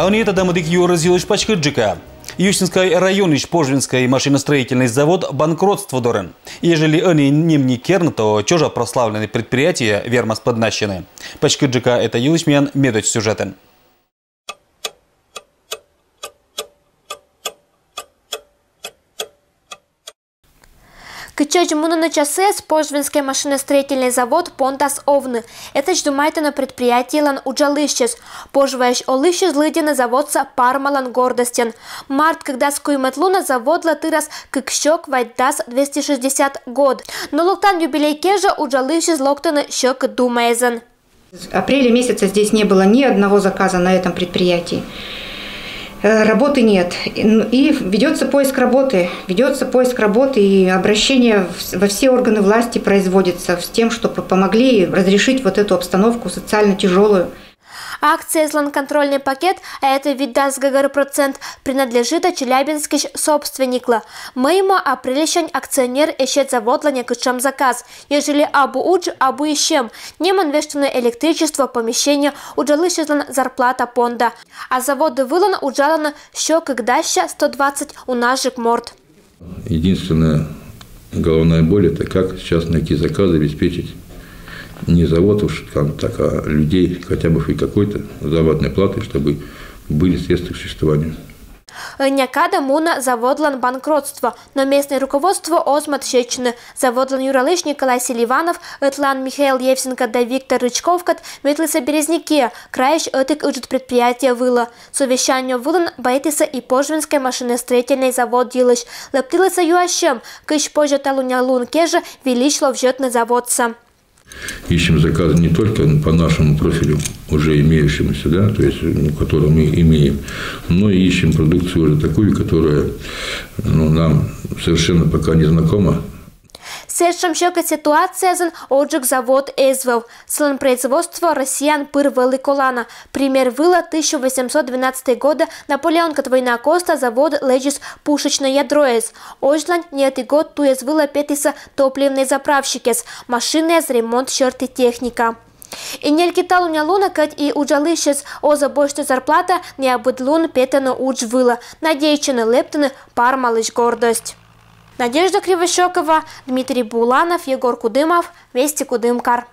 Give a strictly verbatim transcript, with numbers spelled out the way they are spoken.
А ӧні тӧда мыйдіг юӧрӧс йылысь паськыдджыка. Юстинскӧй районысь Пожвинскӧй машиностроительнӧй завод банкротство дорын. Ежели ӧні ним не керны, то чӧжа прославленнӧй предприятие вермас пӧднассьыны. Паськыдджыка эта йылысь миян медодз сюжетын. Кытчӧдз мунӧны часыс, Пожвинскӧй машиностроительнӧй завод пондас овны. Этӧдз думайтӧны предприятиелӧн уджалысьӧс. Пожваысь олысьяс лыддьӧны заводсӧ Пармалӧн гордостьӧн. Март кыкдас куимӧд лунӧ заводлы тырас кык сё квайтдас, двести шестьдесят год. Но локтан юбилей кежӧ уджалысьяс локтӧны сьӧкыд думаэзӧн. С апреля месяца здесь не было ни одного заказа на этом предприятии. Э, работы нет. И, ну, и ведётся поиск работы. Ведётся поиск работы и обращение в с-, во все органы власти производится с тем, чтобы помогли разрешить вот эту обстановку социально тяжёлую. Акциеслӧн контрольнӧй пакет, а это витдас гӧгӧр процент, принадлежитӧ Челябинскысь собственниклы. Мӧймӧ апрельсянь акционер эсет заводлы некутшӧм заказ. Ежели абу удж, абу и сьӧм. Нэмӧн вештӧны электричество, помещение, уджалысьяслӧн зарплата понда. А завод вылын уджалӧны сё кык дасся, сто двадцать, унажык морт. Единственная головная боль — это как сейчас найти заказы, обеспечить не завод уж там так, а людей хотя бы хоть какой-то заработной платой, чтобы были средства к существованию. Ӧнія кадӧ мунӧ заводлӧн банкротство, но местнӧй руководство оз мӧд сетчыны. Заводлӧн юралысь Николай Селиванов, ӧтлаын Михаил Евсенко да Виктор Рычковкӧд, ветлісӧ Березникиӧ, крайысь ӧтик ыджыд предприятие вылӧ. Совещание вылын байтісӧ и Пожвинскӧй машиностроительнӧй завод йылысь. Лэптылісӧ юасьӧм, кысь позьӧ талунъя лун кежӧ вильысь лов сетны заводсӧ. Ищем заказы не только по нашему профилю, уже имеющемуся, да, то есть, ну, который мы имеем, но и ищем продукцию уже такую, которая, ну, нам совершенно пока не знакома. Сэтшӧм сьӧкыд ситуацияясын оджык завод эз вӧв. Сылӧн производство Россияын пыр вӧлі колана. Пример вылӧ: тысяча восемьсот двенадцатӧй годӧ, Наполеонкӧд война костӧ, завод лэдзис пушечнӧй ядроэз. Озьлань ньӧти год туйӧс вылӧ петісӧ топливнӧй заправщикӧс, машинаэз, ремонт сьӧрті техника. И нелькыд талунъя лунӧ, кӧть и уджалысьяс оз босьтны зарплата, неабыд лун петӧны удж вылӧ, надейтчӧны лэптыны Пармалысь гордость. Надежда Кривощёкова, Дмитрий Буланов, Егор Кудымов, «Вести Кудымкар».